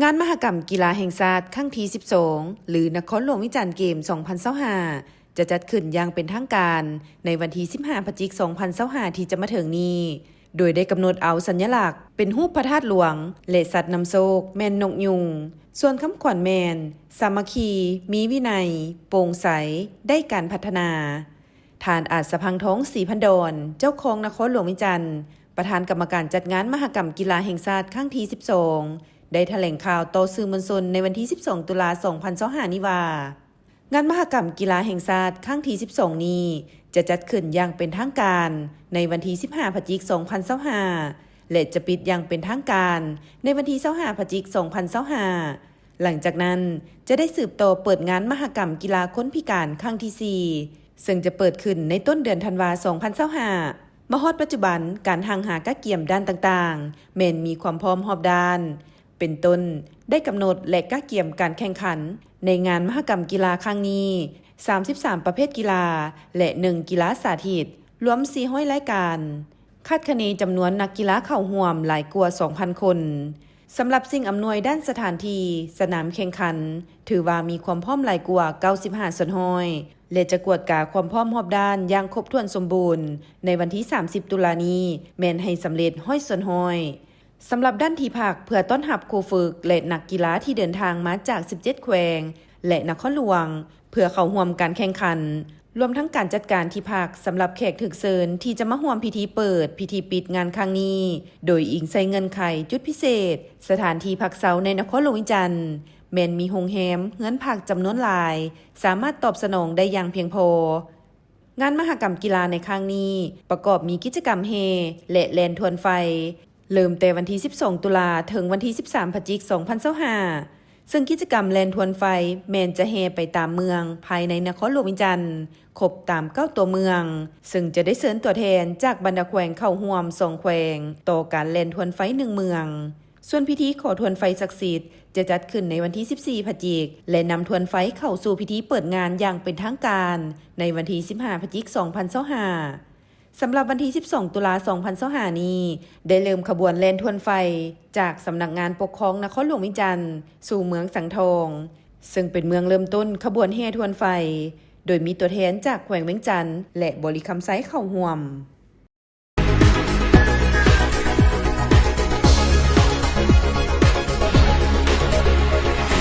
ງານມະຫະກຳກິລາແຫ່ງຊາດຄັ້ງທີສິບສອງ ຫຼື ນະຄອນຫຼວງວຽງຈັນເກມສອງພັນຊາວຫ້າ ຈະຈັດຂຶ້ນຢ່າງເປັນທາງການໃນວັນທີສິບຫ້າ ພະຈິກ ສອງພັນຊາວຫ້າ ທີ່ຈະມາເຖິງນີ້, ໂດຍໄດ້ກຳນົດເອົາສັນຍະລັກເປັນຮູບພະທາດຫຼວງ ແລະ ສັດນຳໂຊກແມ່ນນົກຍຸງ, ສ່ວນຄຳຂວັນແມ່ນ ສາມັກຄີ, ມີວິໄນ, ໂປ່ງໃສ, ໄດ້ການພັດທະນາ. ທ່ານ ອາດສະພັງທອງ ສີພັນດອນ ເຈົ້າຄອງນະຄອນຫຼວງວຽງຈັນ, ປະທານກຳມະການຈັດງານມະຫະກຳກິລາແຫ່ງຊາດຄັ້ງທີສິບສອງ ໄດ້ຖະແຫຼງຂ່າວຕໍ່ສື່ມວນຊົນໃນວັນທີສິບສອງ ຕຸລາ ສອງພັນຊາວຫ້າ ນີ້ວ່າ, ງານມະຫະກຳກິລາແຫ່ງຊາດຄັ້ງທີສິບສອງ ນີ້ ຈະຈັດຂຶ້ນຢ່າງເປັນທາງການໃນວັນທີສິບຫ້າ ພະຈິກ ສອງພັນຊາວຫ້າ ແລະ ຈະປິດຢ່າງເປັນທາງການໃນວັນທີຊາວຫ້າ ພະຈິກ ສອງພັນຊາວຫ້າ. ຫຼັງຈາກນັ້ນ ຈະໄດ້ສືບຕໍ່ເປີດງານມະຫະກຳກິລາຄົນພິການຄັ້ງທີສີ່ ເຊິ່ງຈະເປີດຂຶ້ນໃນຕົ້ນເດືອນທັນວາ ສອງພັນຊາວຫ້າ. ມາຮອດປັດຈຸບັນ, ການຮັ່ງຫາກະກຽມດ້ານຕ່າງໆ ແມ່ນມີຄວາມພ້ອມຮອບດ້ານ, ເປັນຕົ້ນ ໄດ້ກຳນົດ ແລະ ກະກຽມການແຂ່ງຂັນໃນງານມະຫະກຳກິລາຄັ້ງນີ້ ສາມສິບສາມປະເພດກິລາ ແລະ ໜຶ່ງກິລາສາທິດ, ລວມສີ່ຮ້ອຍລາຍການ. ຄາດຄະເນຈຳນວນນັກກິລາເຂົ້າຮ່ວມຫຼາຍກວ່າສອງພັນຄົນ. ສຳລັບສິ່ງອຳນວຍດ້ານສະຖານທີ່ສະໜາມແຂ່ງຂັນ ຖືວ່າມີຄວາມພ້ອມຫຼາຍກວ່າເກົ້າສິບຫ້າສ່ວນຮ້ອຍ ແລະ ຈະກວດກາຄວາມພ້ອມຮອບດ້ານຢ່າງຄົບຖ້ວນສົມບູນໃນວັນທີສາມສິບ ຕຸລານີ້ ແມ່ນໃຫ້ສຳເລັດຮ້ອຍສ່ວນຮ້ອຍ. ສຳລັບດ້ານທີ່ພັກເພື່ອຕ້ອນຮັບຄູຝຶກ ແລະ ນັກກິລາທີ່ເດີນທາງມາຈາກສິບເຈັດແຂວງ ແລະ ນະຄອນຫຼວງ ເພື່ອເຂົ້າຮ່ວມການແຂ່ງຂັນ, ລວມທັງການຈັດການທີ່ພັກສຳລັບແຂກຖືກເຊີນທີ່ຈະມາຮ່ວມພິທີເປີດ, ພິທີປິດງານຄັ້ງນີ້, ໂດຍອີງໃສ່ເງື່ອນໄຂ, ຈຸດພິເສດ, ສະຖານທີ່ພັກເຊົາໃນນະຄອນຫຼວງວຽງຈັນ ແມ່ນມີໂຮງແຮມ, ເຮືອນພັກຈຳນວນຫຼາຍ, ສາມາດຕອບສະໜອງໄດ້ຢ່າງພຽງພໍ. ງານມະຫະກຳກິລາໃນຄັ້ງນີ້ ປະກອບມີກິດຈະກຳແຫ່ ແລະ ແລ່ນທວນໄຟ, ເລີ່ມແຕ່ວັນທີສິບສອງ ຕຸລາ ເຖິງວັນທີສິບສາມ ພະຈິກ ສອງພັນຊາວຫ້າ ເຊິ່ງກິດຈະກຳແລ່ນທວນໄຟແມ່ນຈະແຫ່ໄປຕາມເມືອງພາຍໃນນະຄອນຫຼວງວຽງຈັນ ຄົບຕາມເກົ້າຕົວເມືອງ, ເຊິ່ງຈະໄດ້ເຊີນຕົວແທນຈາກບັນດາແຂວງເຂົ້າຮ່ວມສອງແຂວງ ຕໍ່ການແລ່ນທວນໄຟໜຶ່ງເມືອງ. ສ່ວນພິທີຂໍທວນໄຟສັກສິດຈະຈັດຂຶ້ນໃນວັນທີສິບສີ່ ພະຈິກ ແລະ ນຳທວນໄຟເຂົ້າສູ່ພິທີເປີດງານຢ່າງເປັນທາງການໃນວັນທີສິບຫ້າ ພະຈິກ ສອງພັນຊາວຫ້າ. ສຳລັບວັນທີສິບສອງ ຕຸລາ ສອງພັນຊາວຫ້າ ນີ້ ໄດ້ເລີ່ມຂະບວນແລ່ນທວນໄຟຈາກສຳນັກງານປົກຄອງນະຄອນຫຼວງວຽງຈັນ ສູ່ເມືອງສັງທອງ, ເຊິ່ງເປັນເມືອງເລີ່ມຕົ້ນຂະບວນແຫ່ທວນໄຟ, ໂດຍມີຕົວແທນຈາກແຂວງວຽງຈັນ ແລະ ບໍລິຄຳໄຊເຂົ້າຮ່ວມ.